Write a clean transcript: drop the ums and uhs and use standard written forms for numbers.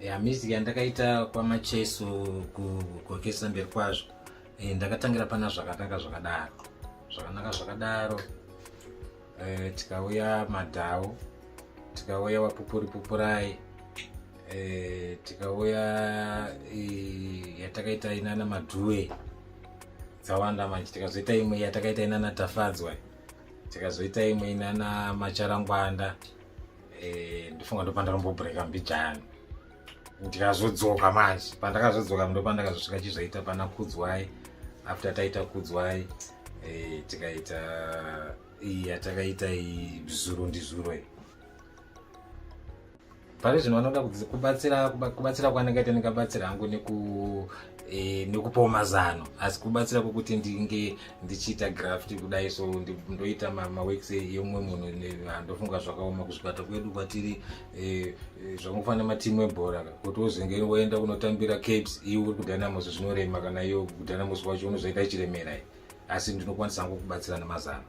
Ya music yandakaita kwaMacheso kuorchestra mberi kwazvo, ndakatangira pana Zvakanaka Zvakadaro, Zvakanaka Zvakadaro, tikauya Madhau, tikauya Wapupuri Pupurai, tikauya yatakaita inana Madhuwe. Dzawanda manje. Tikazoita imwe yatakaita inana Tafadzwa, tikazoita imwe inana Macharangwanda. Ndofunga ndopandakambobreaka mbijani, ndikazodzoka manje. Pandakazodzoka, ndopandakazosvika chizoita pana Kudzwai. After taita Kudzwai, tikaita iyi yatakaita Zuro Ndizuro iyi. Pari zvino vanoda kubatsira, kubatsira kwandingaita, ndingabatsira hangu nekupawo mazano, asi kubatsira kwekuti ndinge ndichiita graft kudai, so ndoita maworks yeumwe munhu, ndofunga zvakaoma. Kuzvibata kwedu kwatiri, zvakungofanira matimu ebhora, kuti uzenge woenda kunotambira Caps, iwe uri kuDynamos, zvinorema. Kana iyo kuDynamos kwacho unozoita chiremera, asi ndinokwanisa hangu kubatsira nemazano.